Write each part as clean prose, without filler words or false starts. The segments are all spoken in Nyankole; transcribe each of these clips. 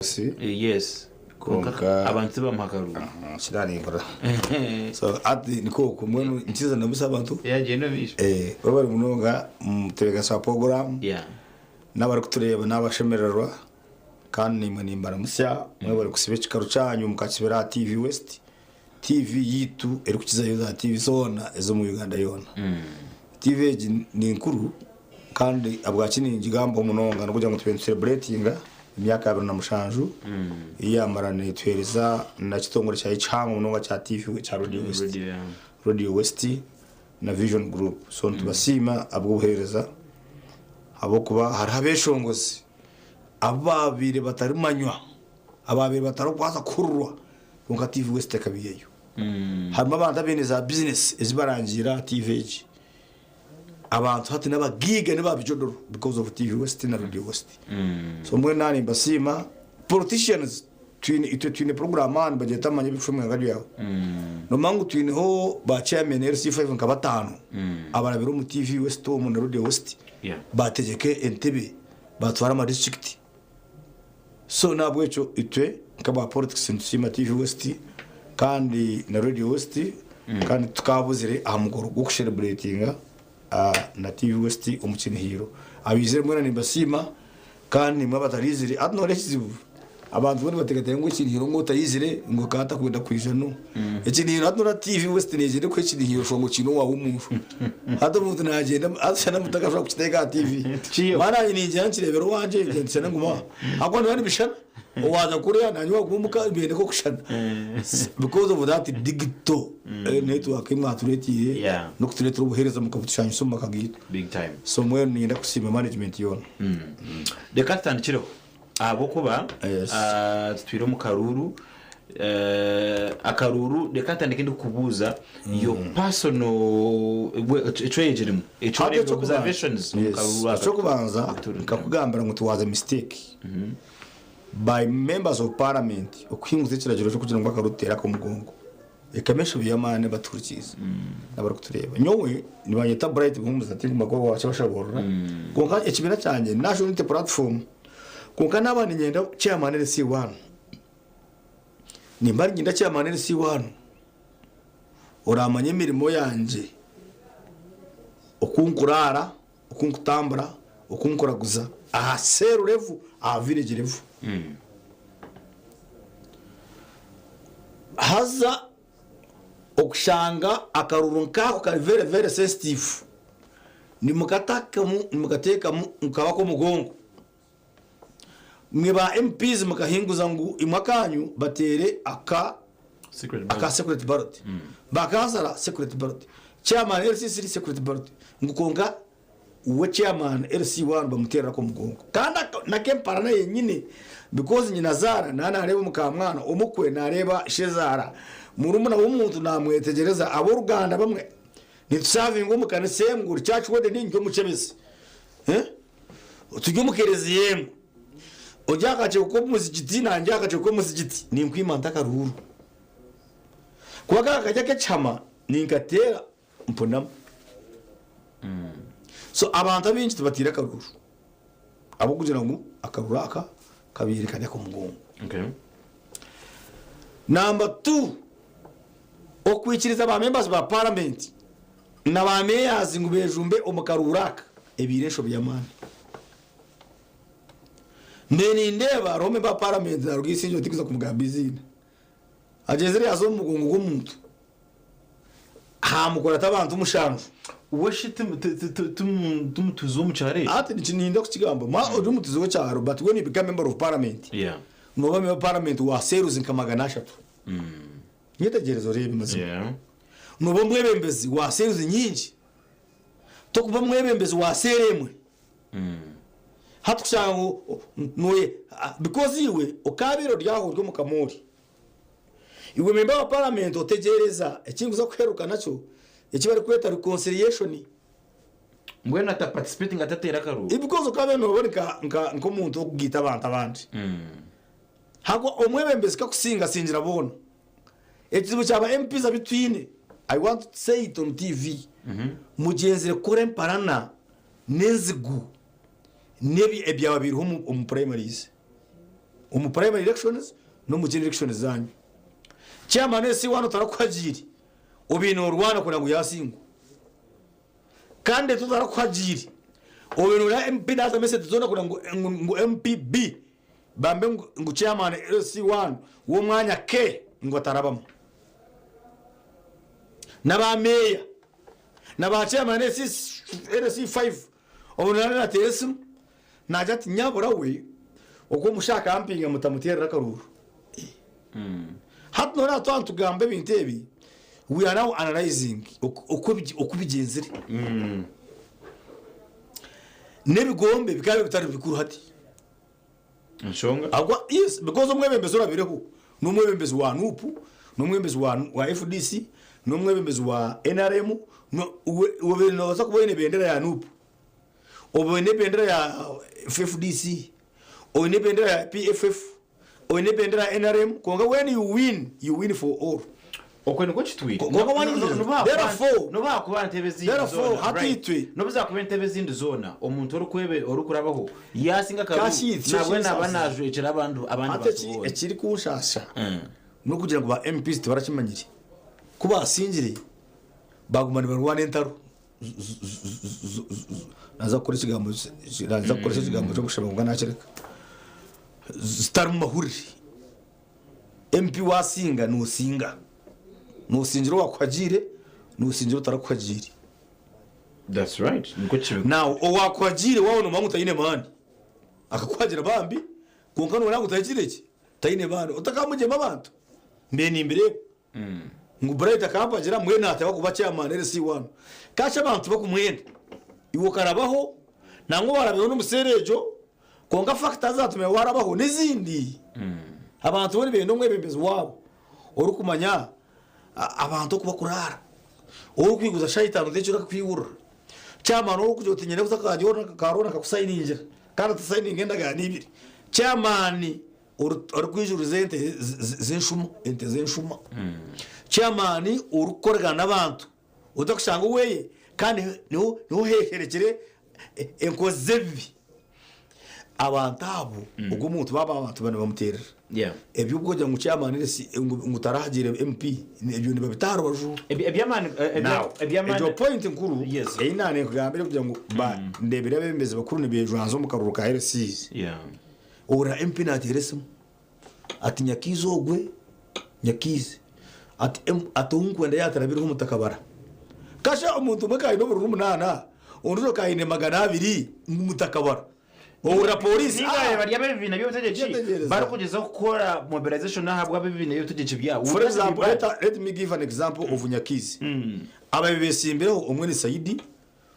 Yes kwonka Kwonka- abantu tibamuha akaruru. Kirarimbura. So ati nikwo okwo mbwenu nkiza ndamusa abantu. Yeah gyenda omu maisho. Eh, webare munonga mutebeekanisa wa program Yeah. n'abarikutureeba n'abashemererwa kandi naimwe nimbaramutsya mwebare kusiba ekikaru kyanyu mukakibira aha TV West TV yaitu erikukizayo za TV zoona ez'omu Uganda yoona. TV egi ni nkuru kandi ahabwaki ningigambaho munonga n'okugira ngu tube nitusereburetinga emyaka 27 ei yaamara neetuheereza na kitongore kyayo kihango munonga kya TV kya Radio West. Radio, yeah. Radio West na Vision Group. So nitubasiima ahabw'obuheereza ahabw'okuba hariho abeeshongozi abu baabaire batarimanywa, abaabaire batarikubaasa kuhurirwa kwonka TV West ekabiihayo. Harimu abantu abaine za bizinesi ezi barangiire aha TV egi. Abantu hati n'abagaiga n'ababijodoro because of TV West na Radio West. So mbwenu naaba nimbasiima. Politicians twine itwe twine program aha nibagyeta manya ebikufa omu ihanga ryawe. Nomanya ngu twineho ba chairman LC5 nka bataano abarabire omu TV West omu na Radio West Yeah. bategyeka entebe batwara ama district. So nahabwekyo itwe nk'aba politics nitusiima TV West kandi na Radio West kandi tukabuzire aha mukoro gw'okushereburetinga na TV West omu Kinihiro. Abaizire mwena nimbasiima kandi naimwe abataraizire hati noreeba ekizibu abantu boona nibateekateeka ngu ekinihiro ngu otaizire ngu akaba atakwenda kwija no. Ekinihiro hati noreeba TV West negyenda ekuhe ekinihiro oshusha ngu okiine owaawe omunju. Hati omuntu nagyenda hati shana mutakashobora kukiteeka aha TV. Tikiiho. Mara nanye ningyenda nkireebera owangye ngyenda nshana ngume aho. Ahabw'okuba nibiba nibishana, owaaza kuriya nanye owaguma omuka benda nk'okushana. Because of that digital network ei mwatureeteire Yeah. n'okutureetera obuheereza mukabutushangisa omu maka gaitu. Big time. So mbwenu niinyenda kusiima management yoona. Reka tutandikireho ahabw'okuba Yes. ah, tutwire omu karuuru Eh, akaruuru reka ntandike ndikukubuuza your personal we- eki oyegiremu eki Hati oreebire ekyokubanza- observations omu Yes. karuuru aka. Ekyokubanza Turi- nkakugambira ngu it was a mistake by members of parliament okuhinguza ekiragiro ky'okugira ngu akaruuru tuteere ak'omugongo. Ekaba enshobi y'amaani abatuhurikiize n'abarikutureeba. Nyowe nibanyeta Bright Muhumuza tindi magoba wa Kyabashaborora kwonka ekibiina kyangye National Unity Platform kwonka naaba niinyenda chairman LC1 Nimba niinyenda chairman LC1 oraamanya emirimo yangye, oku nkuraara, oku nkutambura, oku nkuraguza aha cell level, aha village level. Haza okushanga akaruru nk'ako kari very very sensitive, nimukatakamu nimukateekamu kaba ak'omugongo. Imwe ba MPs mukahinguza ngu imwe akanyu bateere aka aka secret ballot. Ba kansala secret ballot. Chairman LC3 secret ballot. Ngu kwonka we chairman LC1 bamuteerera ak'omugongo. Kandi n'ak'emparana yenyine because nyinazaara naaba naareeba omukamwana, omukwe naareeba ishezaara, murumuna w'omuntu naamwetegyereza, ab'oruganda bamwe nitusavinga omu kanisa emwe, ori church warden ndi omukyebezi. Turi omu kereziya emwe. Ori aha kakiiko k'omuzigiti nanye ndi aha kakiiko k'omuzigiti ninkwima nta akaruuru. Kuba kaba kari ak'ekihama ninkateera mpunamu. So abantu abaingi tibatiire akaruuru ahabw'okugira ngu akaruuru aka kabaire kari ak'omugongo. Namba tu, okwikiriza ba members ba paramenti na ba mayors ngu bejumbe omu karuuru aka ebaire enshobi y'amaani. Mbaire nindeeba hariho member wa parliament naruga Isingiro tikuza kumugamba eiziina agyenzire yaaza omu mugongo gw'omuntu hamukurata abantu mushanju. We shi ti mutuuzi w'omu kyaro ekyo? Hati nikyo niinyenda kukigamba ma ori omutuuzi w'ekyaro but when you become member of parliament Yeah. nooba member of parliament wa cells nka 300. Yetegyereze oreebe mazima. Yeah. Nooba omwebembezi wa seeruzi nyingi, tokuba omwebembezi wa seeri emwe. Hati kushanga ngu noye because iwe okaabaire ori aho ori omu kamoori, iwe memba wa paramenti otegyereza ekinkuza kuheruka nakyo eki barikweta reconciliation. Mbwenu ata participatinga atateire akaruuru? Because okaabaire nooba ori nk'omuntu orikugaita abantu abandi. Habwa omwebembezi kakusinga asingira boona. Ekizibu kya ba MPs abu twine, I want to say it on TV, mugyenzire kukora emparana n'enzigu n'ebi ebyababiireho omu primaries. Omu primary elections n'omu general elections zaanyu. Chairman esi waana otarakuhagiire, obaire noorwana kureba ngu yaasingwa. Candidate otarakuhagiire, obaire noreeba MP naatamu esente zoona kureba ngu ngu MP B bambe ngu ngu chairman LC1 w'omwanya K ngu atarabamu. N'aba meeya na ba chairman LC LC5 obu naaba naateera esimu naagira ati nyabura we ogwo omushaija akampinga mutamuteerera akaruuru. Hati noreeba twaba nitugamba ebintu ebi we are now analyzing oku oku bigyenzire. N'ebigombe bikaba bitari bikuru hati. Enshonga? Ahabw'okuba yes because omwebembezi orabaireho n'omwebembezi wa NUP, n'omwebembezi wa FDC, n'omwebembezi wa NRM, obaire noobaasa kuba oine ebendera ya NUP, oba oine ebendera ya FDC, oine ebendera ya PFF, oine ebendera ya NRM kwonka when you win, you win for all. Okwe nikwo kitwire. Kwonka wanyikiriza. Therefore, N'obu haakuba entebe ezindi therefore, zoona, hati right. itwe N'obu zaakuba entebe ezindi zoona, omuntu orikwebe orikurabaho yaasinga akaruru, Kashi itwe nabwe naaba ekinsaasisa. naajwekyera abandi abandi Hati bantu eki boona. ekirikunshasha n'okugira ngu ba MPs tibarakimanyire. Ku baasingire baaguma nibarwana entaro naaza kukora ekigambo naaza kukoresa ekigambo ky'okushaba kwonka naakireka zitarimu mahurire. MP waasinga noosinga. Noosingira owaakuhagiire, noosingira otarakuhagiire. That's right. Nikwo kiri. Now owaakuhagiire waaba noomanya ngu taine maani, akakuhagira bambi kwonka noreeba ngu tahikire ki? Taine maani. Otakamugyema abantu. Mbaire nimbireeba. Ngu Bright akampagira mbwenu nateekwa kuba chairman LC1. Kashi abantu tibakumwenda. Iwe okarabaho, nangwa warabireho n'omuseera egyo, kwonka factors ezatumire warabaho n'ezindi. Abantu bo nibenda omwebembezi waabo orikumanya abantu oku bakuraara, orikwiguza shaaha itaano z'ekiro akakwigurira. Chairman orikugira oti nyine kuza ka loan akakusayiningira kandi atasayininga endagaano ibiri. Chairman Orikwijuriza ente z'enshuma, ente z'enshuma. Chairman orikukoragana n'abantu otakushanga oweye kandi niho niho heherekire enkozi z'ebibi. Abantu abo ogwo omuntu baaba abantu nibamuteerera. Yeah. Eby'okugira ngu chairman ngu tarahagiire MP ebyo nibabita aha rubaju. Eby'amaani Now, eby'amaani egyo point nkuru Yes. ei naanekugambire kugira ngu ba ndeebire abeebembezi bakuru nibeejwanza omu karuru ka LCs. Yeah. Ohurira MP nateera esimu ati Nyakiizi ogwe, Nyakiizi ati ati ou nkwenda yaatarabireho mutakabara. Kasha omuntu omwe ka aine obururu munaana, ondiijo ka aine 200 ngu mutakabara. Ohurira pooriisi Ninga ah! bari ab'ebibiina by'obutegyeki Yetegyereza. barikugyezaho kukora mobilization ahabw'abebibiina by'obutegyeki byabo. For Would that be example, bad? let, let me give an example of Nyakiizi. Ababaire besimbireho omwe ni Saidi,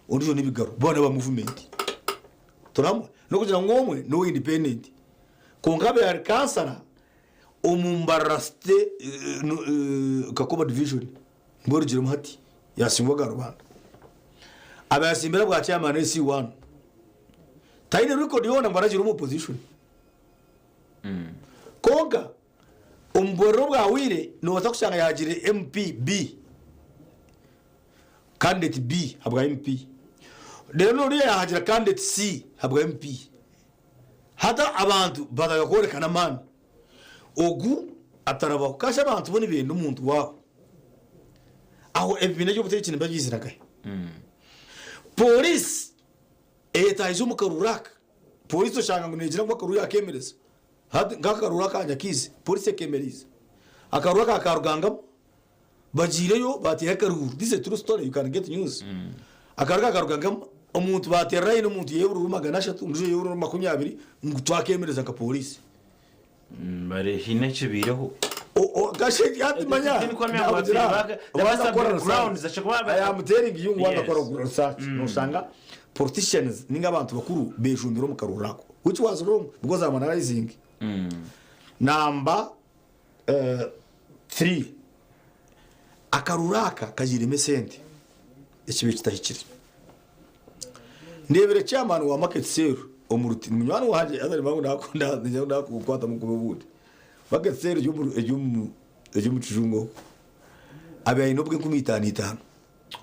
ondiijo ni Bigaro, boona ba movement. Turi hamwe? N'okugira ngu omwe n'owa independent kwonka abaire ari kansara omu Mbarara City Kakoba division nibwo orugiremu hati yasingwa aga Rubanda. Abaire asimbire abwa chairman SC1 taine record yoona ngu aragiire omu opposition. Kwonka omu buriro obwahweire nobaasa kushanga yagire MP B. Candidate B habwa MP. Reero n'oriya yaahagira candidate C habwa MP. Hati abantu batandika kworekana amaani. Ogu atarabaho. Kashi abantu bo nibenda omuntu waabo. Aho ebibiina by'obutegyeki nibiba byizire nkahe? Pooriisi eyetaahize omu karuru aka, pooriisi oshanga ngu neegira ngu akaruru yaakemereza. Hati nk'akaruru aka Nyakiizi, pooriisi ekemereize. Akaruru aka karugangamu. Bagiireyo bateera akaruuru this is a true story you can get news akaruuru kakarugagamu omuntu bateera line omuntu yaiha oburuuru 300 ondiijo yaiha oburuuru 20 ngu twakemereza nka police. Bari haine ekibaireho. Hati manya nakugira waza kukora research I am telling you ngu waza kukora research noshanga politicians ninga abantu bakuru bejumbire omu karuuru ako which was wrong because I'm analyzing number 3 Akaruru aka kagiiremu esente ekibaire kitahikire. Ndeebire chairman wa market cell omu Ruti, ni munywani wangye haza nimanya ngu nakunda niinyija nakukwatamu kubi obundi. Market cell eri omu eri omu eri omu Kijungu okwo, abaire aine obwa enkumi itaano itaano.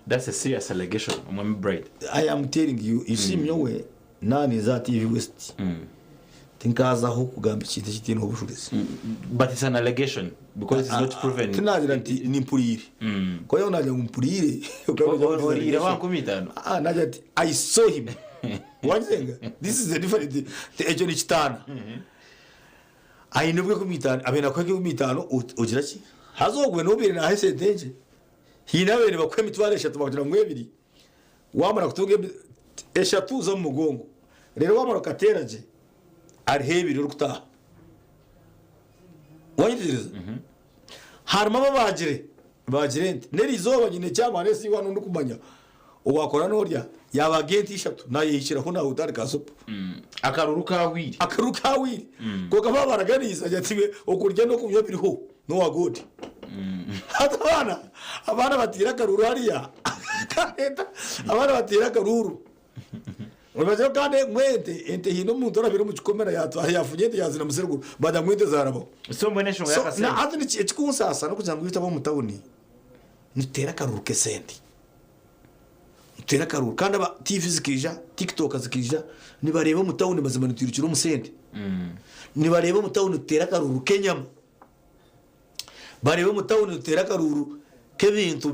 That's a serious allegation, Omwami Bright. I am telling you, you see nyowe naaba ninza aha TV West, Tinkaazaho kugamba ekintu ekitaineho obujurizi. But it's an allegation because it's not proven. Tinagira nti nimpuriire. Ku oraabe naagira ngu mpuriire, Oriire wa 50,000? Ah, naagira nti I saw him. Wagizenga? This is a different. Ekyo nikitaana. Aine obw'enkumi itaano, abaire naakuha enkumi itaano ogira ki? Haza ogwe niwe obaire naaha esente nkye. Haine abaire nibakuha emitwaro eshatu bakugira ngu ebiri. Waamara kutunga eshatu z'omu mugongo, reero waamara okateera gye, hariho ebiri orikutaaha. Waayetegyereza? Harimu ababaagire baagire ente. N'eriizooba nyine chairman esi waanu ndikumanya owaakora n'orya yaabaaga ente ishatu naayehikiraho naahutandika supu. Akaruru kaahwire. Akaruru kaahwire. Kwonka baaba baraganiise agira ati okurya n'okunywa biriho n'owa God. Hati abaana abaana bataire akaruru hariya kareeta abaana bataire akaruru nibagira kandi ngu ente ente haine omuntu orabire omu kikomera yatwara yafunya ente yazina musiri bagira ngu ente zarabaho. So mbwenu enshonga So y'akasente. na hati niki ekikunsaasa n'okugira ngu itwe ab'omu tawuni nituteera akaruru k'esente. Nituteera akaruru kandi aba TV zikaija, TikTok zikaija nibareeba omu tawuni mazima nitwirukira omu sente. Nibareeba omu tawuni nituteera akaruru k'enyama. Bareeba omu tawuni nituteera akaruuru k'ebintu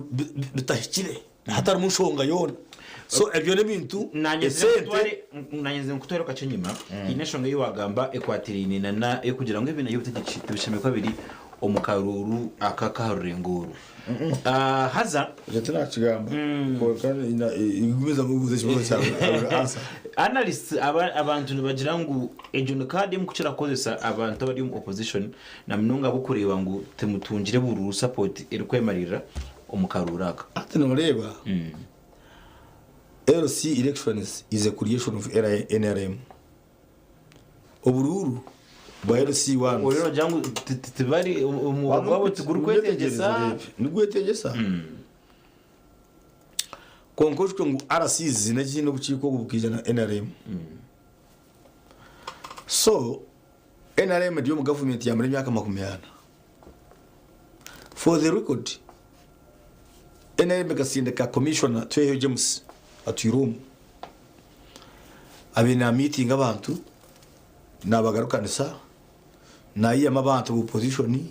bitahikire hatarimu nshonga yoona. So ebyo n'ebintu esente. Nanyenzire nkutware kakye enyima, haine enshonga ei wagamba ekwatiraine na ey'okugira ngu ebibiina by'obutegyeki tibishemereire kuba biri omu karuuru aka ak'aha rurengo oru. Haza. Ekyo tinakigamba kwonka gumizamu obuuze ekibuuzo kyawe I will answer. Analysts abantu nibagira ngu egyo ni kaadi emwe kukira kukozesa abantu abari omu opposition Na munonga ahabw'okureeba ngu timutungire buruuru, support, erikwemariirira omu karuuru aka. Hati noreeba LC elections is a creation of nrm. Oburuuru bwa LC one. Oriyo nogira ngu tibari omwoga gwabo tigurikwetengyesa. Nigwetengyesa. Kwonka oijuke ngu RCs ziine ekiine obukiiko obu bukaija na nrm. So Nrm eri omu gavumenti yamara emyaka 40. For the record, NRM ekasindika Commissioner Tweheyo James atwire omu abaire na meeting abantu nabagarukanisa nayiyamu abantu ba opposition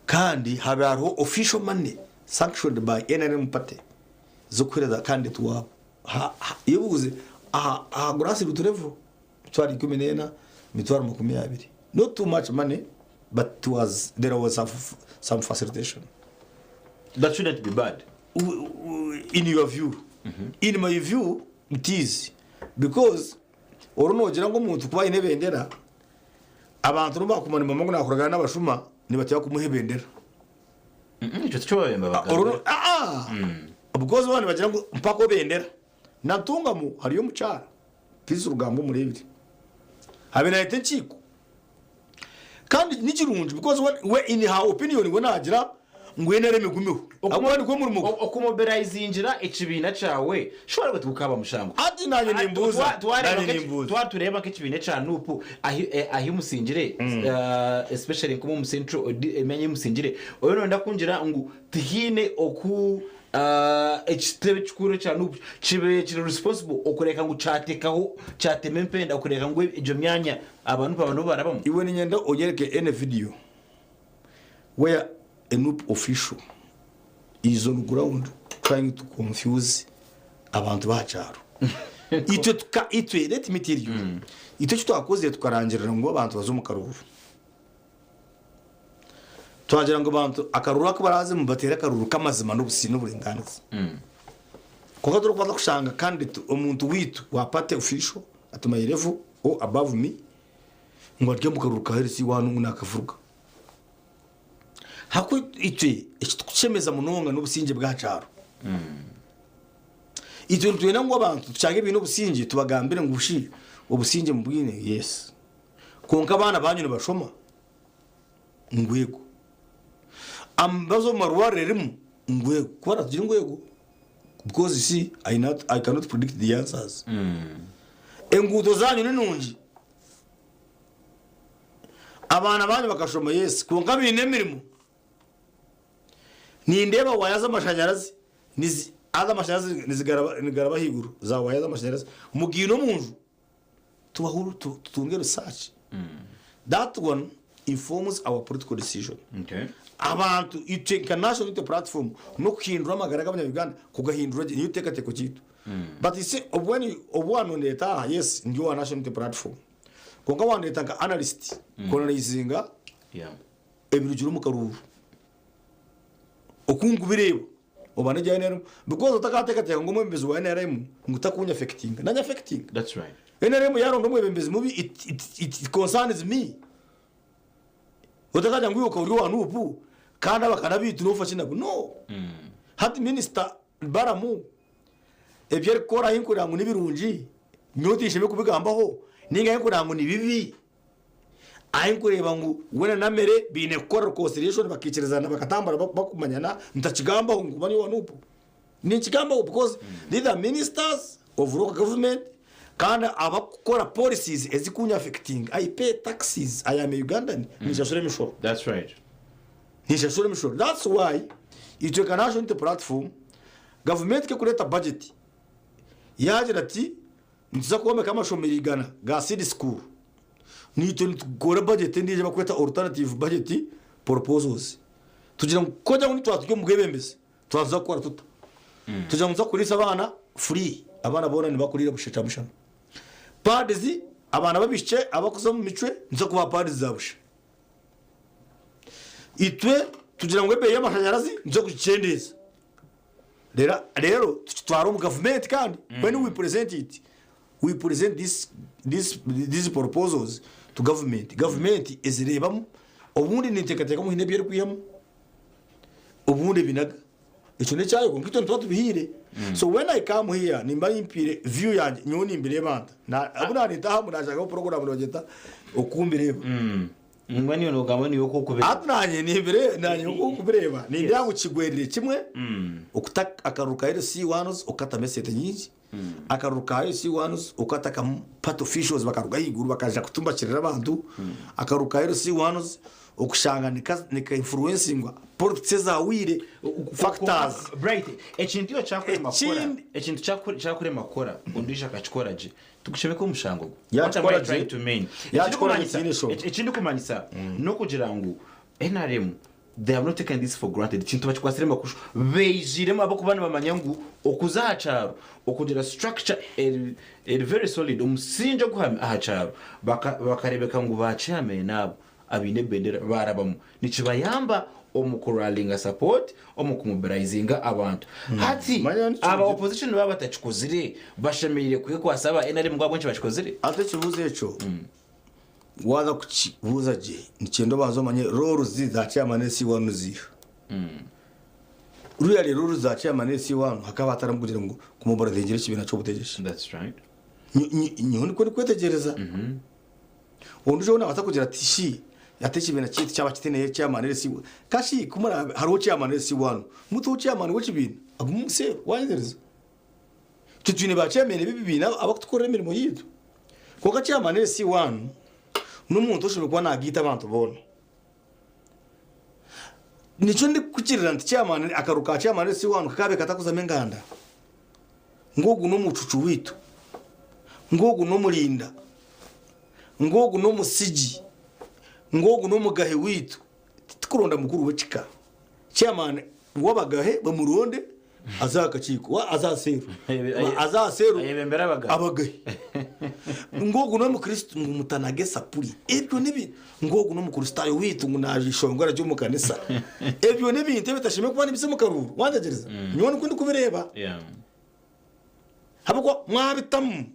kandi habaire hariho official money sanctioned by NRM party z'okuhereza candidate wabo. Yebuuze aha grassroots level. Emitwaro 14, emitwaro 20. Not too much money, but it was, there was some, some facilitation. That shouldn't be bad. In your view. In my view, it is. Because oru noogira ngu omuntu kuba aine ebendera, abantu n'obu baakumanya nibamanya ngu naakoragana n'abashuma, nibateba kumuha ebendera. Ekyo tikyo babemba bagambire. Aa, because boona nibagira ngu mpaka obendera. Na Ntungamo hariyo omukyara Peace Rugambwa omureebire abaire nayeta enkiiko kandi nikirungi because we in her opinion we nagira ngu NRM egumeho ahabw'okuba nigwo murimo gwe. Okumobilizingira ekibiina kyawe sure tigukaba mushango. Hati nanye nimbuuza, nanye nimbuuza. Twaba nitureeba nk'ekibiina ekya Nup ahi musingire especially nk'omu Central emyanya ei musingire oriyo noyenda kungira ngu Tihaine oku ekitebe kikuru ekya Nup kibaire kiri responsible okureka ngu kyatekaho kyatema empenda okureka ngu egyo myanya aba Nup aba nibo barabamu. Iwe niinyenda onyereke any video where a Nup official is on ground trying to confuse abantu b'aha kyaro. Itwe tuka itwe let me tell you itwe eki twakozire tukarangirira ngu abantu baze omu karuuru. Twagira ngu abantu akaruru aku baraazemu bateere akaruru k'amazima n'oburingaaniza. Kwonka torikubaasa kushanga candidate omuntu waitu wa party official at my level or above me ngu ari omu karuru ka LC one ngu naakavuruga. Ahakuba itwe ekirikutushemeza munonga n'obusingye bw'aha kyaro. Itwe nitwenda ngu abantu tushange baine obusingye tubagambire ngu shi obusingye mubwine? Yes. Kwonka abaana baanyu nibashoma? Ngu eego. Baza omu marwariro erimu? Ngu eego. Ku baratugire ngu eego, because you see, I not, I cannot predict the answers. Enguuto zaanyu ni nungi? Abaana baanyu bakashoma? Yes. Kwonka baine emirimo? Nindeeba waaya z'amashanyarazi nizi, haza amashanyarazi nizigaraba, nigaraba ahaiguru, za waaya z'amashanyarazi. Mugiine omu nju? Tubahuru tutunge research. That one informs our political decision. Okay. Abantu itwe nka National Unity Platform n'okuhindura amagara g'abanya-Uganda kugahindura gye niyo kiteekateeko kyaitu. But you see obwenu obu wanondeeta aha yes ndi owa National Unity Platform kwonka wandeeta nka analyst kuanalizinga Yeah. ebirugire omu karuuru oku nkubireeba oba n'ebya NRM because otakateekateeka ngu omwebembezi wa NRM ngu takunyafectinga nanyafectinga. That's right. NRM yaronda omwebembezi mubi it, it, it concerns me. Otakagira ngu iwe okaba ori owa Nup kandi abakana baitu nofa ki nabo. No. Hati minisita Balamu ebi arikukora ahu nkureba ngu nibirungi nyowe tinshemereire kubigambaho ninga ahu nkureba ngu ni bibi ahu nkureba ngu we na Namere baine kukora reconciliation bakaikirizana bakatambura bakumanyana ntakigambaho ngu kuba ndi owa Nup. Ninkigambaho because these are ministers of local government kandi abakukora policies ezikunya affecting. I pay taxes, I am a Ugandan, ninshashura emishoro. That's right. Ninshashura emishoro. That's why itwe nka National Unity Platform, gavumenti kekureta budget yagira ati nituza kwombeka amashomero igana ga seed school, naitwe nitukora budget endiijo ei bakweta alternative budget proposals tugira ngu ku ogira ngu twaba turi omu bwebembezi Twaza kukora tuta? Tugira ngu nituza kuriisa abaana free, abaana boona nibakuriira busha kyamushana. Pads abaana b'abaishiki abakuza omu micwe nituza kubaha pads za busha. Itwe tugira ngu ebeeyi y'amashanyarazi nituza kugikyendeeza. Reero reero tukitwara omu gavumenti kandi when we present it, we present this, this, these proposals to government, gavumenti ezireebamu obundi ninteekateeka ngu haine ebi erikwihamu. Obundi ebinaga. Ekyo n'ekyayo kwonka itwe nituba tubihaire. So when I come here nimba nimpaire view yangye nyowe nimbireeba nta. Na obu naanetaha ngu naashangaho program nibagyeta oku mbireeba. Mbwenu iwe noogamba niiwe oku orikubireeba. Hati naanye nimbire naanye oku nkubireeba nindeeba ngu kigwerire kimwe okuta akaruru ka LC ones okatamu esente nyingi, akaruru ka LC ones okatakamu party officials bakaruga ahaiguru bakaija kutumbakirira abantu, akaruru ka LC ones Okushanga nika influencingwa politics ezahwire, factors. Bright, ekintu iwe kyakurema kukora, Ekindi- ekintu kyakurema kukora ondiijo akakikora gye, tigushebeka omushango gwe. What am Yakikora I gye, trying to mean? yakikora gye Ekirikumanyisa- tihaine eshonga. Ekirikumanyisa n'okugira ngu NRM they have not taken this for granted, ekintu bakikwatsire makushu, beijiremu ahabw'okuba nibamanya ngu okuza aha kyaro, okugira structure eri eri very solid, omusingye oguhami aha kyaro, baka bakareebeka ngu ba chairman abo abaine ebendera baarabamu nikibayamba omu kurallyinga support, omu kumobilizinga abantu. Hati Manya nikyo aba ngira. opposition baaba batakikozire, bashemereire kwekwasa aba NRM ngu ahabw'enki bakikozire? Hati ekibuuzo ekyo waaza kukibuuza gye, nikyenda obanze omanye roles za chairman SC1 niziiha. Really roles za chairman SC1 hakaba hatarimu kugira ngu kumobilizingira ekibiina ky'obutegyeki. That's right. Nyowe nikwo ndikwetegyereza. Ondiijo we naabaasa kugira ati, Shi, hati ekibiina kyaitu kyaba kitaine chairman LC, ka shi ku muraabe hariho chairman LC wanu, muteho chairman w'ekibiina agume omu seero, waayenzereza. Itwe twine ba chairman b'ebibiina abarikutukorera emirimo yaitu. Kwonka chairman LC wanu n'omuntu oshemereire kuba naagaita abantu boona. Nikyo ndikukirira nti chairman, akaruru ka chairman LC wanu kakaabaire katakuzamu enganda. Ngu ogu n'omucucu waitu, ngu ogu n'omurinda, ngu ogu n'omusigi, ngu ogu n'omugahe waitu. Titukuronda mukuru w'ekika. Chairman w'abagahe bamuronde aze aha kakiiko, aze aha seeru. Aze aha seeru Ayebembere abagahe. abagahe. Ngu ogu n'omukristo ngu mutanage esapuri. Ebyo n'ebintu ngu ogu n'omukristaayo waitu ngu naayeshongora gye omu kanisa. Ebyo n'ebintu ebitashemereire kuba nibiza omu karuuru. Wantegyereza? Nyowe nikwo ndikubireeba. Yeah. Ahabw'okuba mwabitamu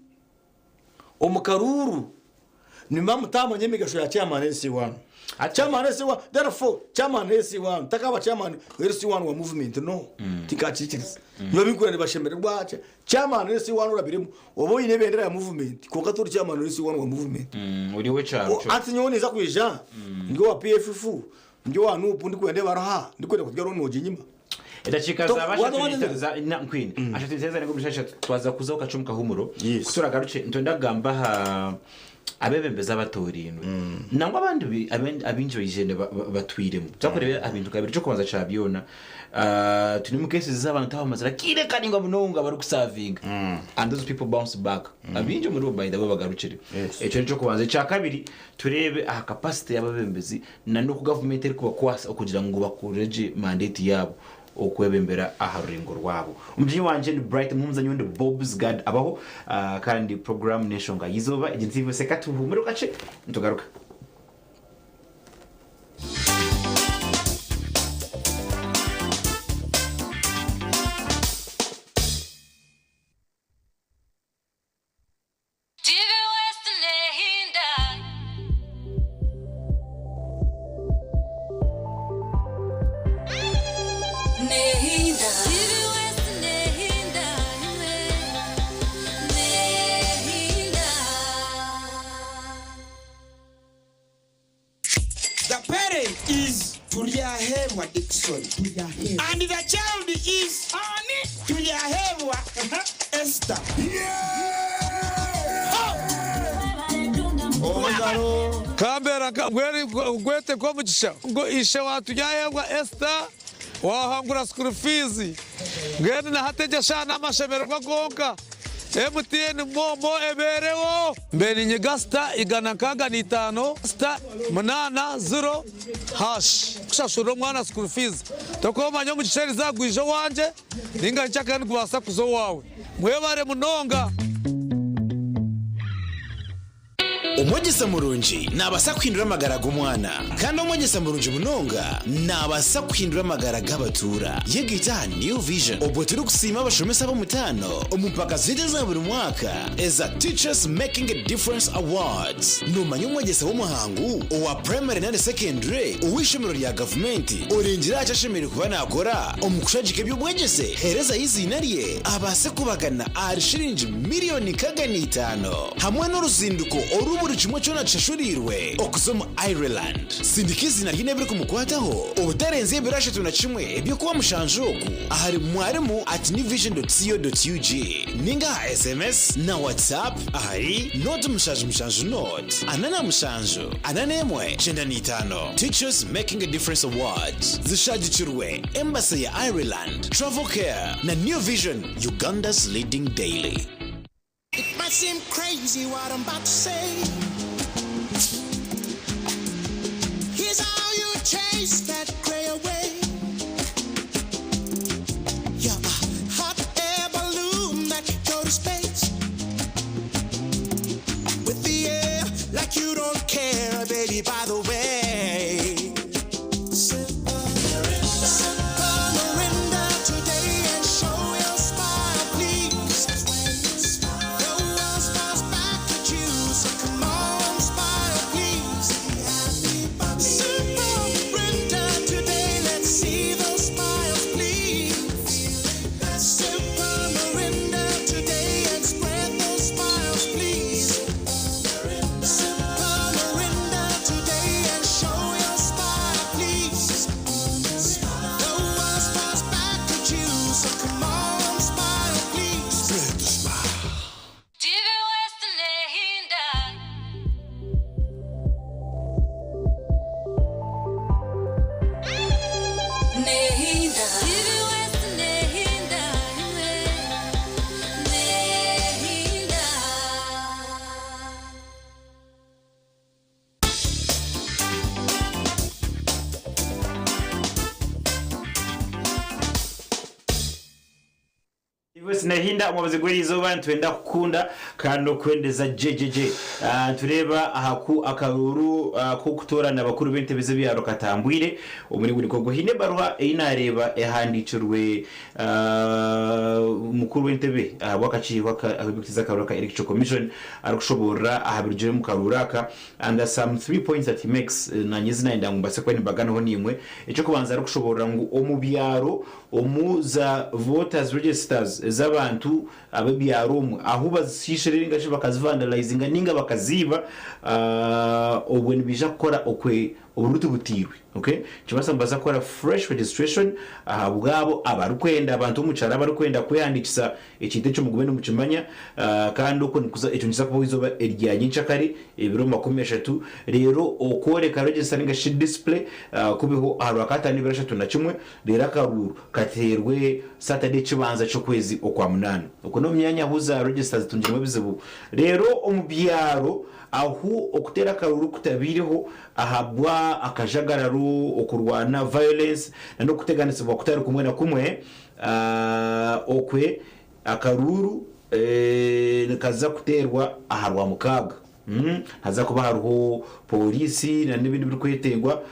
omu karuuru nimuba mutaamanya emigasho ya chairman LC1. Chairman LC1, therefore chairman LC1 takaaba chairman LC1 wa movement no. Tinkakiikiriza. Nyowe abinkuhurira nibashemererwa chairman LC1 orabiremu oba oine ebendera ya movement kwonka tori chairman LC1 wa movement. Ori ow'ekyaro kyo. Hati nyowe ninza kwija ndi owa PFF ndi owa NUP ndikwenda ebaruha ndikwenda kurya loan oginyima. Edakiika To- zaaba waza ashatu wanyizire? na nkwine. Ashatu niteeza ngu omushasha twaza kuza omu kacu omu kahumuro. Yes. Ku turagarukye nitwenda kugamba aha. Abeebembezi abatoorainwe nangwa abandi abaingi baija batwiremu. Tuza kureeba aha bintu nka bibiri. Eky'okubanza kya byona, twinemu cases z'abantu abamazire akaire karaingwa munonga barikusavinga and those people bounce back. Abaingi omuribo by the way bagarukire. Ekyo n'eky'okubanza. Ekyakabiri, tureebe aha capacity y'abeebembezi n'oku gavumenti erikubakwasa okugira ngu bakore gye mandate yaabo. Okwebembera aha rurengo rwabo. Omugyenyi wangye ni Bright Muhumuza nyowe ndi Bobs Gad Abaho kandi puroguraamu n'enshonga y'eizooba egi ntiivuse katuhuumure kakye nitugaruka. TV West nehinda. Nehinda. TV West nehinda imwe. Nehinda. The parent is Turyahebwa Dickson and the child is Ani Turyahebwa Esther. Kambera gwete nk'omugisha ngu ishe wa Turyahebwa Esther wahangura school fees mbwenu na hati egyo eshaaha n'amashemererwa gonka. MTN MoMo ebeereho. Mbe ninyiga sita 165 sita 8 ziro hashi kushashurira omwana school fees. Tokumanya omugisha eriza gwija owangye ninga nkyakare nigubaasa kuza owaawe. Mwebare munonga. Omwegyesa murungi naabaasa kuhindura amagara g'omwana. Kandi omwegyesa murungi munonga naabaasa kuhindura amagara g'abatuura. Yegaita aha New Vision obwo turikusiima abashomesa ab'omutaano omu mpaka zaitu eza buri mwaka eza Teachers Making a Difference Awards. Noomanya omwegyesa w'omuhangu owa purayimare nari sekendure ow'eishomero rya gavumenti orengire aha ki ashemereire kuba naakora omu kushagika eby'obwegyese? Heerezayo eiziina rye abaase kubagana ahari shiringi miriyoni 65. Hamwe n'oruzinduko oru buri kimwe kyona kishashuriirwe okuza omu Ireland. Sindika eiziina rye n'ebirikumukwataho obutarenza ebiro 31 eby'okuwa mushanju oku ahari mwarimu at newvision dot co dot ug ninga aha sms na WhatsApp ahari nought mushanju mushanju nought 47 41 95. Teachers Making a Difference Awards zishagikirwe Embassy ya Ireland, Travel Care na New Vision, Uganda's leading daily. It might seem crazy what I'm about to say. Here's how you chase that gray away. You're a hot air balloon that could go to space. With the air like you don't care, baby, by the way. Sip a Mirinda today and show your smile, please. The world smiles back at you, so come on, smile, please. Sip a Mirinda today, let's see those smiles, please. Sip a Mirinda today and spread those smiles, please. Sip a Mirinda today and show your smile, please. The world smiles back at you, so come on, smile, please. Spread the smile. TV West nehinda. Nehinda. TV West nehinda imwe. Nehinda. Sinahinda omwabazi gw'erizooba nitwenda kukunda kandi n'okwendeza gyegyegye. Nitureeba aha ku akaruuru k'okutoorana abakuru b'entebe z'ebyaro katambwire omuri buri nkogo. Haine ebaruha ei naareeba ehandiikirwe mukuru w'entebe ahabw'akakiiko ak'ebirikutiza akaruuru aka Electoral Commission arikushoboorora aha birugire omu karuuru aka and there some three points that he makes naanye ezi naayenda ngu mbaase kuba nimbaganaho naimwe. Eky'okubanza arikushoboorora ngu omu byaro Omu za voters registers ez'abantu ab'ebyaro omwe ahu bazishiishire ninga shi bakazivandalizinga ninga bakaziiba, obwe nibaija kukora okwe Oburuuru tibutairwe. Okay? Nikibaasa nibaza kukora fresh registration ahabwabo abarikwenda, abantu b'omu kyaro abarikwenda kwehandiikisa ekintu ekyo mugume nimukimanya. Kandi okwo nikuza, ekyo nikiza kubaho eizooba erya nyencakare ebiro 30, reero okworeka register ninga shi display kubeho aha Rwakataano ebiro 31, reero akaruuru kateerwe Saturday ekibanza ky'okwezi Okwamunaana. Okwo n'omu myanya ahu za register zitungiremu ebizibu. Reero omu byaro ahu okuteera akaruuru kutabaireho ahabwa akajagararo, okurwana, violence, na n'okuteganisibwa kutari kumwe na kumwe, okwe akaruuru nikaza kuteerwa aha Rwamukaaga. Haza kuba hariho pooriisi na n'ebindi ebirikwetengwa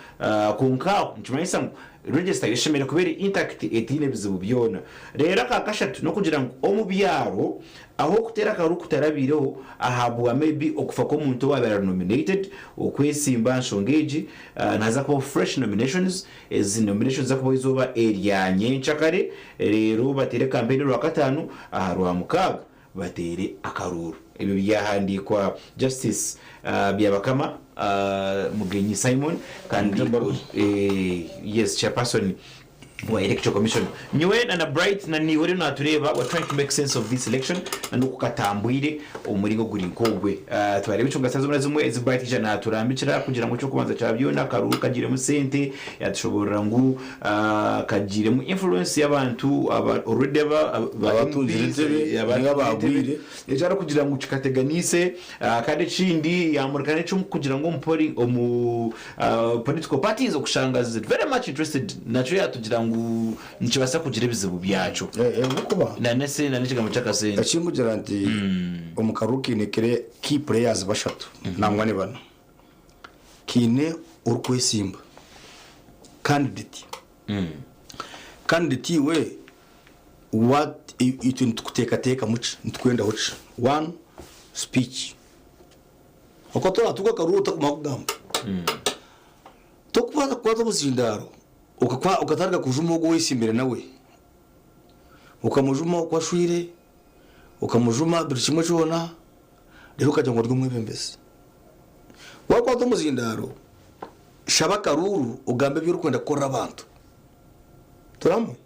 kwonka aho nikimanyisa ngu register eshemereire kuba eri intact etaine bizibu byona. Reero aka kashatu n'okugira ngu omu byaro ahu okuteera akaruuru kutarabaireho ahabwa maybe okufa kw'omuntu owaabaire ari nominated okwesimba aha nshonga egi, nihaza kubaho fresh nominations. Ezi nominations niziza kubaho eizooba erya nyenkyakare reero bateere kampeyini orwakataano aha Rwamukaaga. Bateere akaruuru. Ebyo byahandiikwa Justice Byabakama Mugenyi Simon kandi yes chairperson wa Electoral Commission. Nyowe na na Bright na naiwe oriyo natureeba we are trying to make sense of this election na n'oku katambwire omu muringo oguri nk'ogwe. Twareeba enshonga zitari zimwe na zimwe ezi Bright yaija naturambikira kugira ngu eky'okubanza kya byona akaruuru kagiiremu sente Yatushoboorora ngu kagiiremu influence y'abantu aba already aba ba Abatungire MPs, entebe eh, ninga abatungire abaagwire. entebe. Eki arikugira ngu kikateganiise kandi ekindi yaamurika n'eky'omu kugira ngu omu poli omu political parties okushanga ziri very much interested nakyo yaatugira ngu nikibaasa kugira ebizibu byakyo. Ahabw'okuba Na n'ese na n'ekigambo ky'akasente. ekinkugira nti omu karuuru kaine key players bashatu nangwa ni bana. Kaine orikwesimba, candidate. Candidate iwe what itwe nitukuteekateekamu ki? Nitukwendaho ki? One, speech. Oku toratuuka akaruuru otakumara kugamba. Tokubaasa kukwata omuzindaaro okatandika kujuma ogu owesimbire nawe. Okamujuma oku ashwire, okamujuma buri kimwe kyona, reero okagira ngu ori omwebembezi. Waakwata omuzindaaro, shaba akaruuru ogambe ebi orikwenda kukorera abantu. Turi hamwe?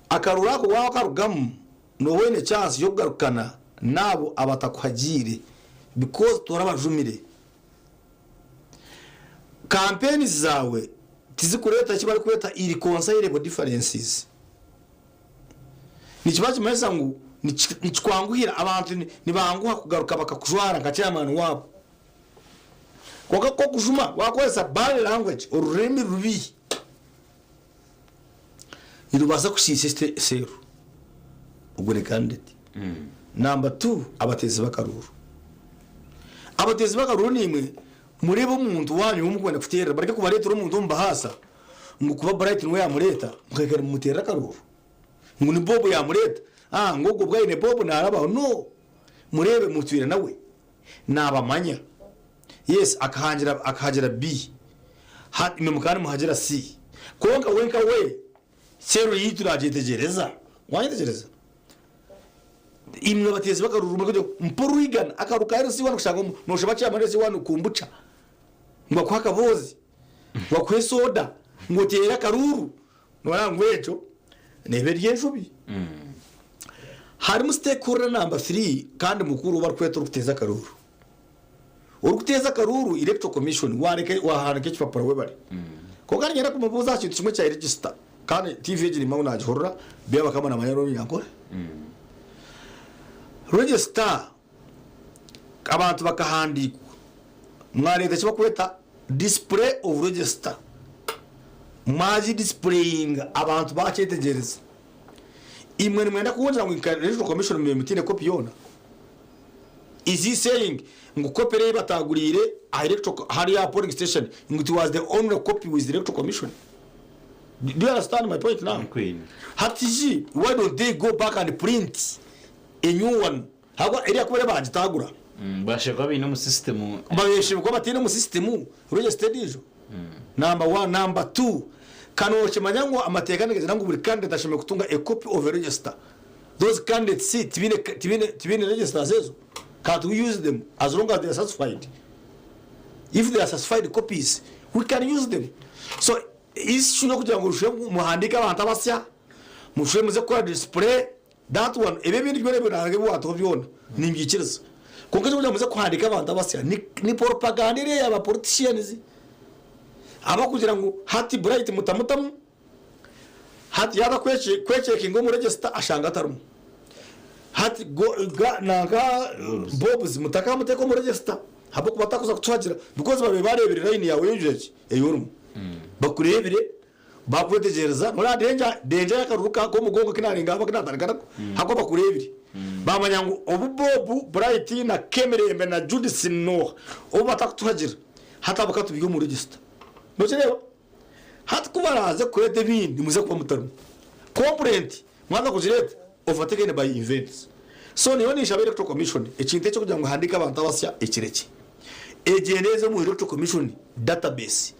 Akaruuru ako waakarugamu, nooba oine chance y'okugarukana n'abo abatakuhagiire because torabajumire. Campaigns zaawe tizikureeta eki barikweta irreconcilable differences. Nikiba nikimanyisa ngu nikikwanguhira, abantu nibanguha kugaruka bakakujwara nka chairman waabo. Kwonka ku okujuma wakoresa bad language, orurimi rubi, nirubaasa kushiisha eseero. Ogwo ni candidate. Number two, abateezi b'akaruuru. Abateezi b'akaruuru naimwe mureebe omuntu waanyu ou murikwenda kuteerera, bareke kubareetera omuntu omu bahaasa ngu kuba Bright niwe yaamureeta, mukaikara nimumuteerera akaruuru ngu ni Bob yaamureeta, ah ngu ogwo obwo aine Bob naarabaho. No! Mureebe mutwire nawe, naabamanya. Yes, akahangira akahagira B, hati imwe mukaba nimuhagira C. Kwonka we nka we, seero yaitu naagyetegyereza. Waayetegyereza? Imwe abateezi b'akaruuru murikugira ngu mpa orwigana, akaruuru ka LC one kushanga nooshaba chairman LC one kombucha ngu akuhe akaboozi. Ngu akuhe soda ngu oteere akaruuru noreeba ngu egyo neeba eri enshobi. Harimu stakeholder number three kandi mukuru ou barikweta orikuteeza akaruuru. Orikuteeza akaruuru electoral commission wareka wahandiika ekipapura webare. Kwonka niinyenda kumubuuza aha kintu kimwe kya register kandi TV egi nimanya ngu nagihurira Byabakama namanya Runyankore. Register abantu bakahandiikwa mwareeta eki barikweta display of register mwagi displayinga abantu bakyetegyereza. Imwe nimwenda kungira ngu nka Electoral Commission mube mutaine copy yoona? Is he saying ngu copy eriya eyibataguriire aha electoral hariya aha polling station ngu it was the only copy with the Electoral Commission? Do you understand my point now? Hati shi why don't they go back and print a new one? Ahabw'okuba eriya ku bariyo baagitagura. Bashemereire kuba baine omu system. Bashemereire kuba bataine omu system register endiijo. Number one. Number two, ka nookimanya ngu amateeka nigagira ngu buri candidate ashemereire kutunga a copy of a register. Those candidates tibaine tibaine tibaine registers ezo? Can't we use them as long as they are certified? If they are certified copies, We can use them. So issue y'okugira ngu oshushe ngu muhandiike abantu abasya, mushushe muze kukora display, that one, ebyo ebindi byona ebi oraabe waataho byona nimbyikiriza. Kwonka eky'okugira ngu muze kuhandiika abantu abasya ni ni propaganda eriya eya ba politicians abarikugira ngu hati Bright mutamutamu, Hati yaaza kwekyekinga omu register ashanga atarimu. Hati nanka Bobs mutakamuteeka omu register ahabw'okuba takuza kutuhagira because babaire bareebire line yaawe ey'ogira ki ei orimu. Bakureebire baakwetegyereza noreeba danger danger y'akaruru k'omugongo aku naarengamba aku naatandika nako ahabw'okuba bakureebire. Baamanya ngu obu Bob, Bright na Kemirembe na Judith n'oha obu batakutuhagira hati abo katubaihe omu register. Nokireeba? Hati ku baraaze kureeta ebindi nimuza kuba mutarimu. Complaint mwaza kugireeta overtaken by events. So nyowe ninshaba Electoral Commission ekintu eki kugira ngu ehandiike abantu abasya ekirekye. Egyende eze omu Electoral Commission database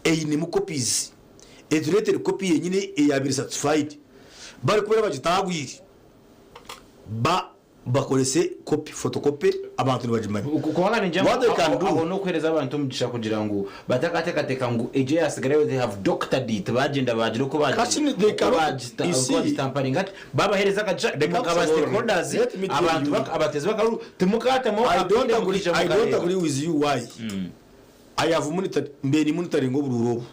einemu copies etureetere copy yenyini eyabaire certified barikuba bagitaagwire ba Bakorese kopi, photocopy, abantu nibagimanya. Kubanga ningira What ngu they can do. aho n'okuheereza abantu omugisha kugira ngu batakateekateeka ngu egyo eyasigarayo they have doctored it bagyenda bagira oku Kasi ni- they oku cannot- bagita- you oku see- bagitamparinga hati babaheereza akagisha Reka mukaba nkusoborore. stakeholders Let me tell abantu you. abateezi b'akaruru timukatemaho I don't akaire agree, mukaija I don't mukareeba. agree with you why? I have monitored, mbe ni monitoring oburuuru obu.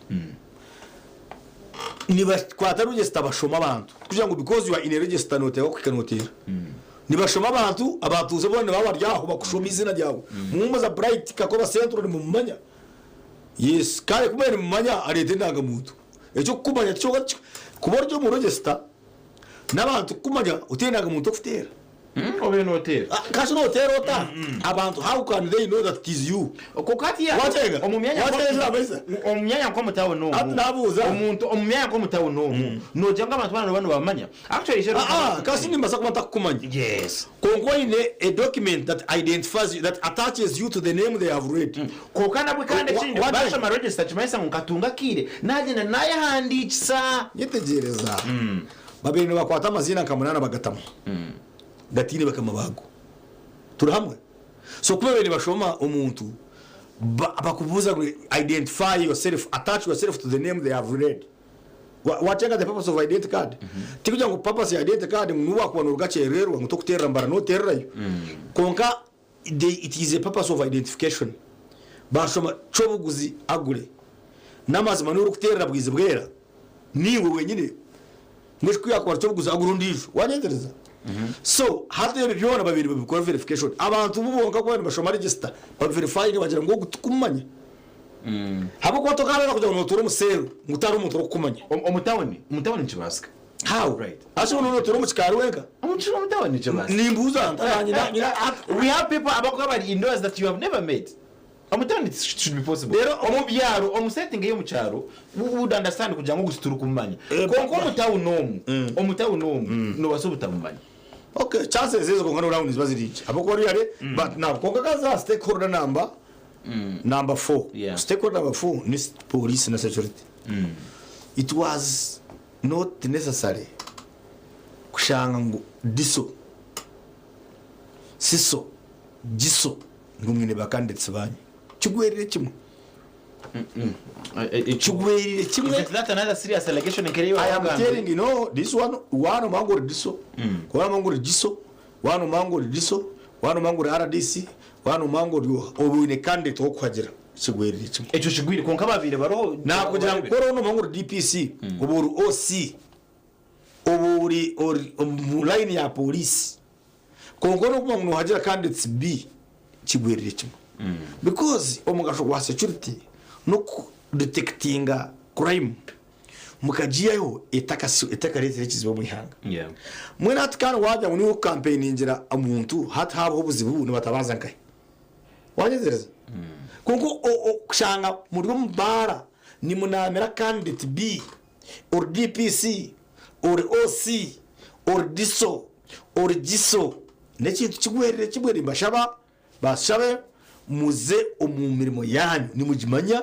Nibakwata register bashoma abantu. Tikugira ngu because you are in a register noteekwa kuhika noteera. Nibashoma abantu, abatuuze boona nibaba bari aho bakushoma eiziina ryawe. Mumbuza Bright Kakoba Central nimumumanya? Yes, kare ku mbaire nimumanya areeta endangamuntu. Eky'okukumanya tikyo kuba ori omu register n'abantu kukumanya otaine endangamuntu okuteera. Obe noteera. Kashi noteera ota? Abantu how can they know that it is you? Kwonka hatiiya Wakyenga? omu myanya Wakyenga ekirabaisa? omu myanya nk'omu tawuni omu Hati nabuuza. omuntu omu myanya nk'omu tawuni omu noogira ngu abantu boona niba nibamanya actually ishe Ah ah, kasi nimbaasa kuba ntakukumanya. Yes. Kwonka oine a document that identifies you, that attaches you to the name they have read. Kwonka nabwe kandi ekindi Wa- wa- bashoma register kimanyisa ngu nkatunga akaire nagyenda nayehandiikisa. Yetegyereza. Babaire nibakwata amaziina nka munaana bagatamu gataine bakama baago. Turi hamwe? So ku babaire nibashoma omuntu bakubuuza ngu identify yourself, attach yourself to the name they have read. Wacenga the purpose of identity card? Tikugira ngu purpose ya identity card ngu nobu wakuba noruga kyerererwa ngu tokuteerera mbara noteererayo. Kwonka it is a purpose of identification. Bashoma Kyobuguzi Agure. N'amazima niiwe orikuteerera Bwizi Bwera. Niiwe wenyine. Mbwenu shi ku yaakuba ari Kyobuguzi agure ondiijo? Waanyetegyereza? So hati ebyo byona babaire nibabikora verification. Abantu bo bonka ku baabaire nibashoma register, baverifayinga bagira ngu ogu tikumumanya. Ahabw'okuba tokareeba kugira ngu nootuura omu seero ngu tihariho omuntu orikukumanya. Omu tawuni, omu tawuni nikibaasika. How? Right. Haza obwo nootuura omu kikaari wenka? Omu tawuni nikibaasika. Nimbuuza nta nyina nyina We have people abakuba bari indoors that you have never met. Omu tawuni it should be possible. Rero- Omu byaro, omu setting ey'omu kyaro, we would understand kugira ngu ogu titurikumumanya. Eh, Kwonka omu tawuni omu, omu tawuni omu, noobaasa obutamumanya. Okay, chances ezo kwonka n'obu niziba ziri nkye ahabw'okuba really but now kwonka ka za stakeholder number number 4 Yeah. stakeholder number 4 ni police na security it was not necessary kushanga ngu diso siso giso ngu mwine ba candidates banyu kigwerire kimwe kigwerire kimwe Isn't that another serious allegation nk'eri I am wagambire? telling you, no, this one, one omanya ngu ori DISO, one omanya ngu ori GISO, one omanya ngu ori DISO, one omanya ngu ori RDC, one omanya ngu ori oha, oba oine candidate ow'okuhagira, kigwerire kimwe. Ekyo kigwire kwonka ababaire bariho Nakugira ngu ku oraba nomanya ngu ori DPC, oba ori OC, oba ori ori omu line ya police, Kwonka orikuba ngu nohagira candidates B kigwerire kimwe because omugasho gwa security noku detectinga crime mukagiihayo etakaretire ekizibu omu ihanga. Mbwenu hati kandi wagira ngu niiwe orikukampeiningira omuntu hati habaho obuzibu nibatabaza nkahi? Wanyetegyereza? Kwonka kushanga muri omu baara nimunaamira candidate B ori DPC, ori OC, ori DISO, ori GISO, n'ekintu kigwerire kimwe nimbashaba bashabe muze omu mirimo yanyu nimugimanya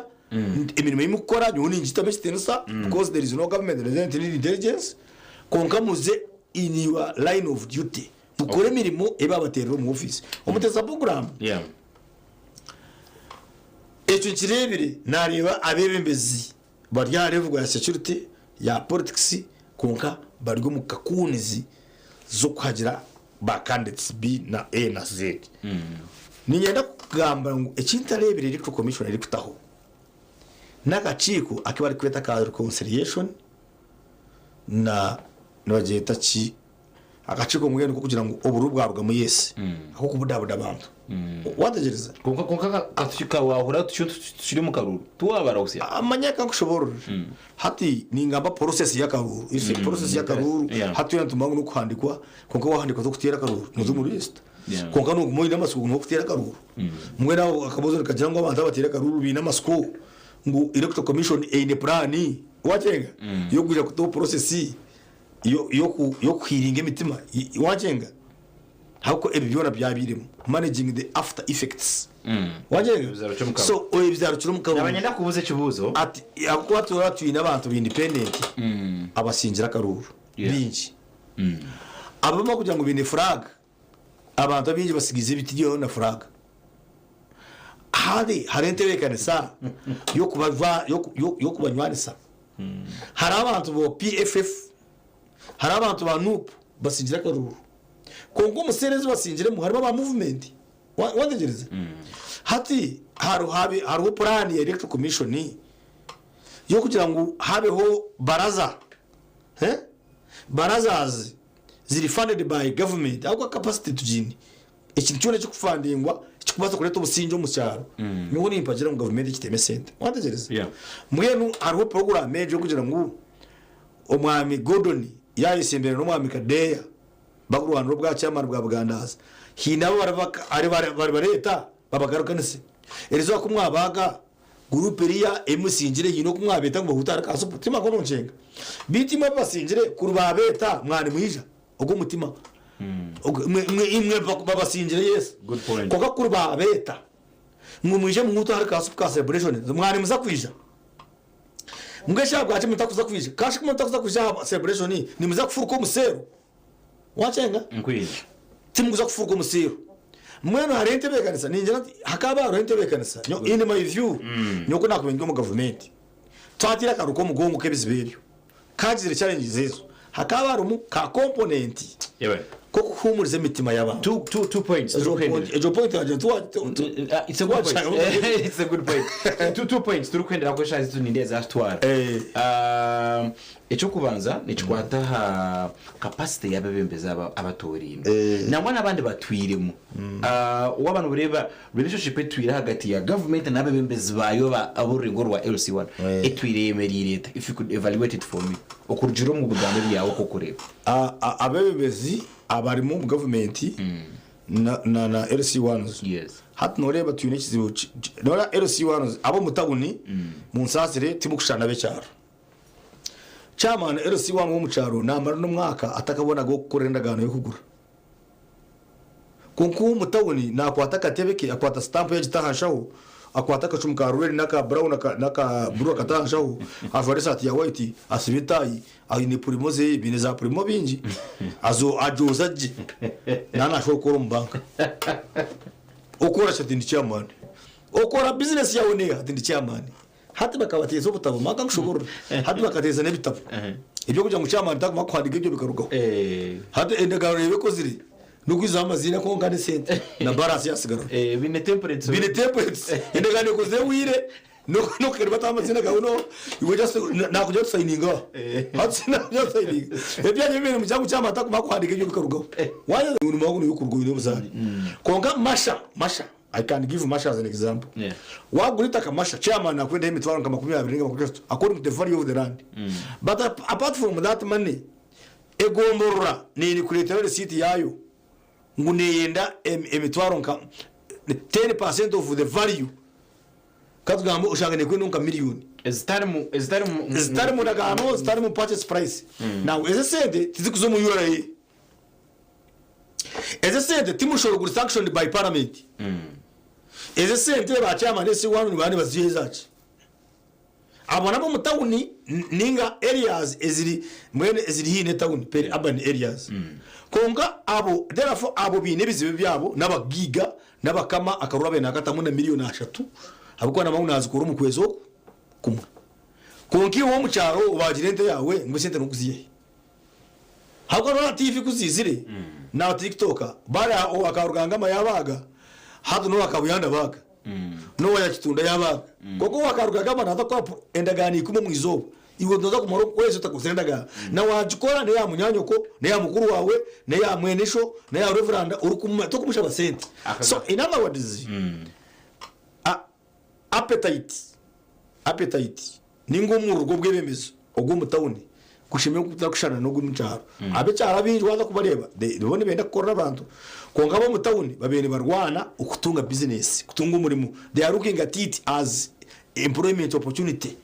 emirimo ei murikukora nyowe ningitamu ekitiinisa because there is no government that doesn't need intelligence kwonka muze in your line of duty mukore emirimo ei babateerire omu ofiisi. Omutesa puroguraamu. Yeah. Ekyo nkireebire naareeba abeebembezi bari aha level ya security, ya politics kwonka bari omu kakuunizi z'okuhagira ba candidates B na A na Z. Niinyenda kugamba ngu eki ntareebire Electoral Commission erikutaho n'akakiiko aku barikweta aka reconciliation na nibagyeta ki? Akakiiko mbwenu k'okugira ngu obururu bwarugamu yes ak'okubudabuda abantu. Wategereza? Kwonka kwonka ka wahurira tutyo tukiri omu karuru tiwabarahusya. Manya ka nkushoboororere. Hati ningamba process y'akaruru. You see process y'akaruru hati twena nitumanya ngu n'okuhandikwa kwonka wahandikwa tokuteera akaruru noza omu register. Kwonka noguma oine amatsiko ngu n'okuteera akaruru. Mbwenu aho akabuuzo nikagira ngu abantu abateire akaruru baine amatsiko ngu electoral commission eine plan wakyenga y'okwija kutaho process y'okuhiiringa emitima wakyenga ahabw'okuba ebi byona byabairemu managing the after effects wakyenga so ebizaaro kiri omu karuru Naba nyenda kubuuza ekibuuzo. Ati ahabw'okuba turaba twine abantu ba independent abasingire akaruru baingi abamwe kugira ngu baine flag Abantu abaingi batsigize ebiti byabo na furaaga. Hare hariho entebeekanisa y'okubanywanisa. Hariho abantu ba PFF, hariho abantu ba Nup batsigire akaruuru. Kwonka omu seera ezi batsigiremu harimu aba muvumenti. Wategereza? Hati hariho puraani ya Electoral Commission y'okugira ngu habeho baraza, barazas ziri funded by government ahabw'okuba capacity tugiine. Ekintu kyona ekirikufandingwa ekirikubaasa kureeta obusingye omu kyaro, nyowe nimpagira ngu gavumenti ekiteemu esente. Wategereza? Yeah. Mbwenu hariho puroguraamu egyo y'okugira ngu omwami Gordon yaayesimbire n'omwami Kadeeya bakurwanira obwa chairman bwa Bugandaazi, haine abu baribareeta babagarukanise. Erizooba ku mwabaaga Guruupu eriya ei musingire haine oku mwabeeta ngu bahuute ahari kaasupu? Timakono nkyenga. Beitu imwe abu basingire kuri baabeeta mwaba nimwija ogwo omutima. Ogwo- imwe- imwe imwe babasingire yes. Good point. Kwonka kuri baabeeta ngu mwije muhuute ahari kaasupu ka celebration, mwaba nimuza kwija? Mbwenu shi ahabwaki mutakuza kwija? Kashi ku mutakuza kwija aha celebration nimuza kufuruka omuseero? Wakyenga? Nkwija. Timukuza kufuruka omusiiro. Mbwenu hariho entebeekanisa, ningira nti hakaaba hariho entebeekanisa, nyo in my view, nyowe ku naakuba ndi omu gavumenti, twataire akaru k'omugongo k'ebizibu ebyo, kaagizire challenges ezo, hakaaba harimu ka component Yewe. k'okuhuumuriza emitima y'abantu. Two, two, two points. Ezo point, egyo point wagira nti wa- tu- tu- It's a good point. Wachanga- It's a good point. Two, two points turikwendera ku eshaaha zitu nindeeba zaatutwara. Eh. Um, Eky'okubanza nikikwata aha capacity y'abebembezi aba abatorainwe nangwa n'abandi batwiremu. Waaba noreeba relationship etwire ahagati ya government n'abebembezi baayo aba ab'orurengo rwa LC1 etwire eyemereire eta? If you could evaluate it for me okurugiirira omu bigambo ebyawe oku orikureeba. Abebembezi abarimu omu gavumenti na na na LC1s Yes. hati noreeba twine ekizibu ki- ki- noreeba LC1s ab'omu tawuni munsaasire timukushushana n'ab'ekyaro. Chairman LC wange w'omu kyaro naamara n'omwaka atakabonaga ow'okukorera endagaano y'okugura. Kwonka ow'omu tawuni naakwata akatebe ke, akwata sitampu ye agita aha nshaho, akwata akacumu ka red n'aka brown n'aka blue akata aha nshaho, ajwara esaati ya white, asiba etaayi, aine purimo ze, baine za purimo bingi, agyoza gye, naaba naashobora kukora omu banka. Okora ki? Ati ndi chairman. Okora bizinesi yaawe neeha? Ati ndi chairman. Hati bakabateeza obutabo, maka nkushoborore, hati bakateeza n'ebitabo eby'okugira ngu chairman taguma kuhandiika ebyo bikarugaho. Hati endagaano reeba ekozire n'okwizaho amaziina kwonka n'esente na balance yasigaraho. Biine templates. Biine templates. Endagaano ekozire ehweire n'okuhika nibataho amaziina gaawe no iwe just nakugira oti sayininga aha. Hati nakugira oti sayininga. Ebyangye bibaire nimugira ngu chairman taguma kuhandiika ebyo bikarugaho. Waayeza ngu niwe kuruga oine obuzaare. Kwonka masha, masha. I can give Masha as an example. Yeah. Wagura itaka Masha, chairman akwendaho emitwaro nka 20 ninga 30 according to the value of the land. But apart from that money, egomborora nerikuretera receipt yayo ngu neyenda emitwaro nka 10% of the value. Katugambe oshange nekwenda nka million. Ezitari mu ezitari mu Zitari mu ndagaano, zitari mu purchase price. Now ezo sente tizikuza omu URA. Ezi esente ti mushoro guri sanctioned by parliament. Ezi esente ba chairman esi wanu nibaba nibaziha ezaki? Abo nabo omu tawuni ninga areas eziri mbwenu eziri haihi n'etawuni peri urban areas. Kwonka abo therefore abo baine ebizibu ebyabo n'abagaiga n'abakama akaruru abaine nakatamu na million ashatu. Ahabw'okuba naamanya ngu naazikora omu kwezi oku kumwe. Kwonka iwe ow'omu kyaro obaagire ente yaawe ngu esente n'okuziiha hi? Ahabw'okuba noona tiivi ku ziizire na tiktok bari aha owa Karugangama yaabaaga hati n'owa Kabuyanda abaaga n'owa Nyakitunda yaabaaga. Kwonka owa Karugangama naaza kukora endagaano ikumi omu izooba iwe nooza kumara okwezi otakozire endagaano. Na waagikora n'eya munyaanyoko, n'eya mukuru waawe, n'eya mwene sho, n'eya reveranda orikumanya torikumushaba sente. So in other words, Appetite, appetite, ninga omururu gw'obwebembezi ogw'omu tawuni gushemereire kuba gutarikushushana n'ogw'omu kyaro. Ab'ekyaro abaingi waaza kubareeba bo nibenda kukorera abantu kwonka ab'omu tawuni babaire nibarwana okutunga bizinesi, kutunga omurimo. They are looking at it as employment opportunity.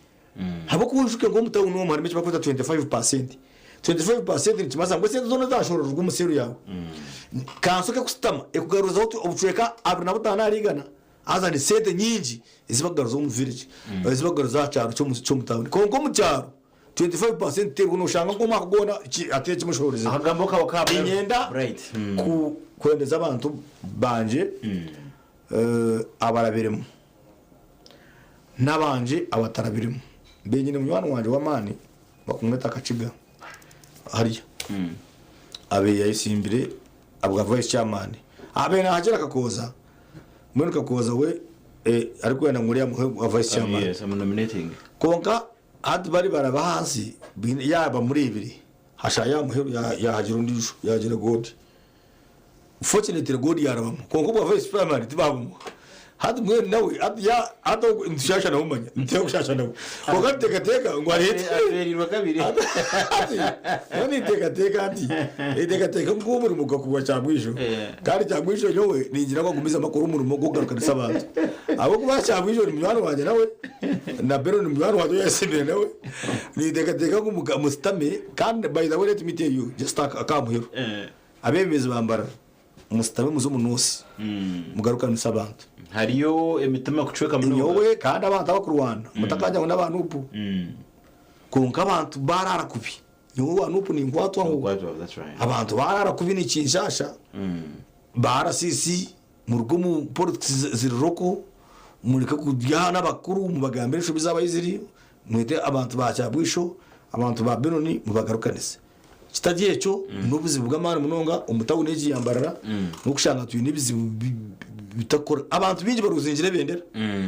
Ahabw'okuba oijuke ngu omu tawuni omu harimu eki barikweta 25%. 25% nikimanyisa ngu esente zoona ezashororerwa omu seero yaawe, kanso ekakusitama ekugaruzaho obucweka 25 ahari igana. Haza ni sente nyingi ezi barikugaruza omu village, ezi barikugaruza aha kyaro ky'omu tawuni. Kwonka omu kyaro, 25% teriho noshanga nk'omwaka gwona hataine eki mushohorize. Akagambo kawe ka Niinyenda Bright. kwendeza abantu bangye abarabiremu n'abangye abatarabiremu. Mbaire nyine munywani wangye w'amaani barikumweta Kakiga hariya, abaire yayesimbire abwa vice chairman, abaire nahagira Kakooza. Mbwenu Kakooza we arikwenda ngu oriya amuhe obwa vice chairman. Yes, I'm nominating. Kwonka hati bari baraba ahansi yaaba amureebire hashaaha yamuheru yahagira ondiijo yagira God. Fortunately God yarabamu kwonka obwa vice chairman tibabumuha. Hati mbwenu nawe hati ya hati ogwo nitushasha nawe manya nituteera kushasha nawe kwonka nituteekateeka ngu areete Afeereirwe kabiri. Hati nyowe ninteekateeka nti ninteekateeka ngu omurimo gukakorwa Kyamwisho Kandi Kyamwisho nyowe ningira ngu agumizamu akore omurimo gw'okugarukanisa abantu. Ahabw'okuba Kyamwisho ni munywani wangye nawe, na Benon ni munywani wangye ou yasiimire nawe. Ninteekateeka ngu musitame kandi by the way let me tell you just ak'aha muheru, abeebembezi ba Mbarara musitame muze omu North mugarukanise abantu. Hariyo emitima kucweka munonga. Nyowe kandi abantu abakurwana mutakangira ngu n'aba Nup kwonka abantu baraara kubi. Nyowe owa Nup ninkwatwaho. Nokwatwaho, that's right. Abantu baraara kubi nikinshasha. Ba RCC muruge omu politics ziri local mureke kurya n'abakuru mubagambire enshobi zaabo ahi ziri mwete abantu ba Kyabwisho abantu ba Benoni mubagarukanise. Kitari ekyo n'obuzibu bw'amaani munonga omu tawuni egi ya Mbarara n'okushanga twine ebizibu bitakukora. Abantu baingi baruzingire ebendera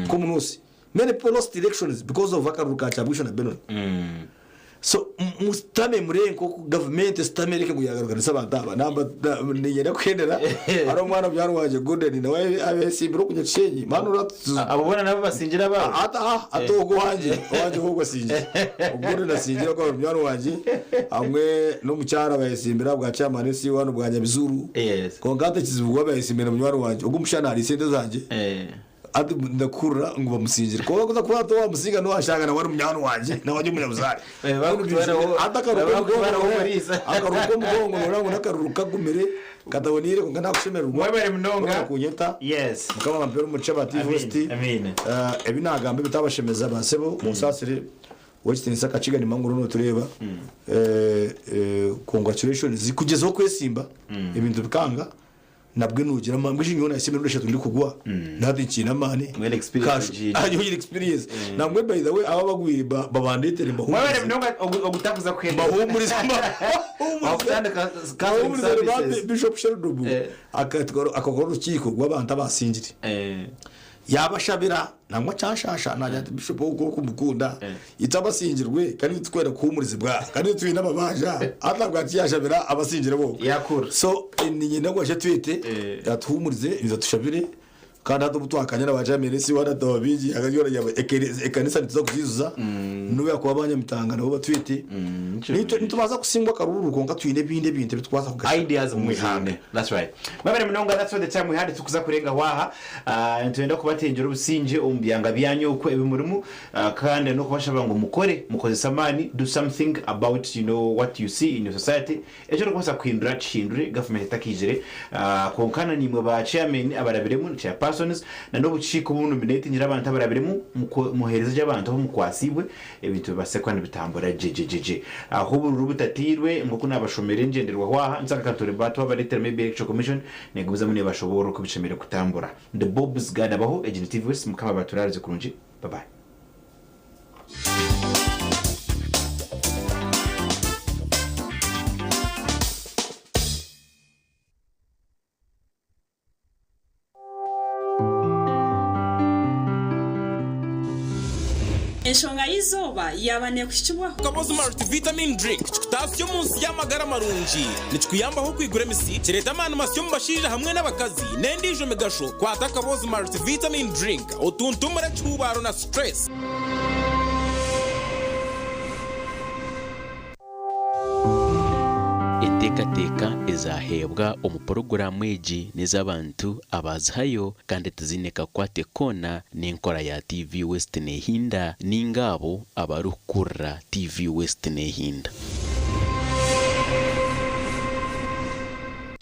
nk'omu North. Many people lost elections because of akaruru ka Kyabwisho na Benoni. So musitame murebe nkoku gavumenti esitame ereke ngu yagarukanisa abantu aba. Namba niinyenda kuhendera hariho omwana munywani wangye Gordon nawe abesimbire oku Nyakishenyi man ora Abo boona nabo basingire abaabo? Ata ah ata ogwo owangye owangye ogwo asingire. Gordon asingire ahabw'okuba ari munywani wangye hamwe n'omukyara bayesimbire ahabwa chairman SC1 bwa Nyabizuru. Yes. Kwonka hati ekizibu kuba bayesimbire na munywani wangye ogwo omushana ariire sente zangye. Hati ndakuhurira ngu bamusingire. Kwonka kuza kuba hati owamusinga n'owashanga nawe ari munywani wangye, nawe ari omunyabuzaare. Eh, bakutwaraho- Hati akaruru k'omugongo bakutwaraho noreeba- omuriisa. akaruru k'omugongo noreeba ngu n'akaruru kagumire, kataboniire kwonka nakushemererwa. Mwebare munonga. Mwebare kunyeta. Yes. Mukama abampere omugisha ba Amiina, TV amiina. Ebi nagamba ebitabashemeza basebo munsaasire. Ow'ekitiinisa Kakiga Nimanguru notureeba. Congratulations kugyezaho kwesimba ebintu bikanga. Nabwe nogira amaani mbwenu shi nyowe nahitsya emirundi eshatu ndikugwa nahati nkiine amaani Mbwenu experience Kasho- ogiine. Ah, nyowe nyine experience nambwenu by the way aba abagwire ba- babandeetere Mwebare mbahumurize munonga ogutakuza kuhendera. mbahumurize mbahumurize Wakutandika counseling mbahumurize ba services. Bishop Sherudubu Eh. akakora orukiiko rw'abantu abasingire Eh. Yabashabira nangwa kyanshasha nagira nti Bishop ogu okumukunda itwe abasingirwe kandi nitukwenda kuhumurizibwa kandi twine amabanja hati ahabwaki yashabira abasingire bonka Yakura. so niinyenda ngu aije atwete atuhumurize itwe atushabire kandi hati obu twakanya na ba chairman ensi yoona twaba baingi ekanisa nituza kugiijuza nobu yakuba abanyamitanga nabo batwete Nitwe nitubaasa kusingwa akaruuru kwonka twine ebindi ebintu ebi turikubaasa kugasha Ideas omu ihanga. muziine. That's right. Mwebare munonga that's all the time we had tukuza kurengaho aha. Nitwenda kubatengyera obusingye omu byanga byanyu okwo ebi murimu kandi n'okubashaba ngu mukore mukozese amaani do something about you know what you see in your society eki orikubaasa kuhindura kihindure gavumenti etakaizire. Kwonka na naimwe ba chairman abarabiremu, chairperson. persons na n'obukiiko obu nominatingire abantu abarabiremu muheereze gye abantu abu mukwasiibwe ebintu bibaase kuba nibitambura gye gye gye gye. Ahu obururu butatiirwe nk'oku naabashomera engyenderwaho aha, nituza nka tureba twabareetera maybe Electoral Commission neegumizamu neebashoboorora oku bishemereire kutambura. Ndi Bobs Ganabaho, egi ni TV West, Mukama abaturaarize kurungi. Bye bye. Enshonga y'eizooba yaaba neekuhikibwaho. Kabozi Multivitamin Drink kikutaasya omu nsi y'amagara marungi. Nikikuyambaho kwigura emisi, kireeta amaani masya omu bashaija hamwe n'abakazi n'endiijo migasho. Kwata Kabozi Multivitamin Drink otuntumure ekihuubaaro na stress. Enteekateeka ezaaheebwa omu puroguraamu egi n'ez'abantu abaazihayo kandi tiziine kakwate koona n'enkora ya TV West Nehinda ninga abo abarikukurira TV West Nehinda.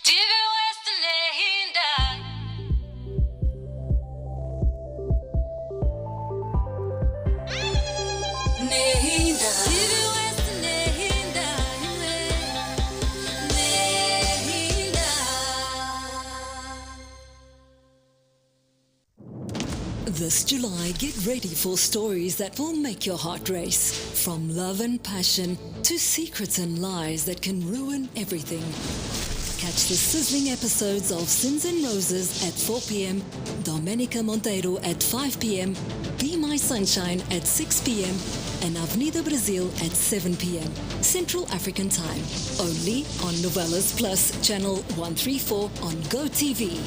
TV West Nehinda. Nehinda. TV West Nehinda. Nehinda. This July, get ready for stories that will make your heart race. From love and passion to secrets and lies that can ruin everything. Catch the sizzling episodes of Sins and Roses at 4 p.m., Domenica Monteiro at 5 p.m., Be My Sunshine at 6 p.m., and Avenida Brasil at 7 p.m. Central African Time. Only on Novelas Plus, Channel 134 on GoTV.